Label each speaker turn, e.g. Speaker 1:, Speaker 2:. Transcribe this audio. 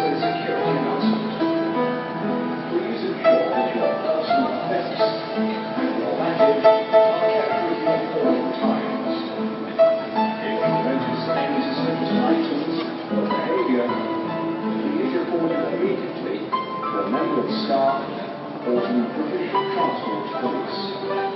Speaker 1: is a security announcement. Please ensure that your personal effects and your baggage are kept with you at all times. If you notice any suspicious items or behaviour, please report it immediately to a member of staff or to the British Transport Police.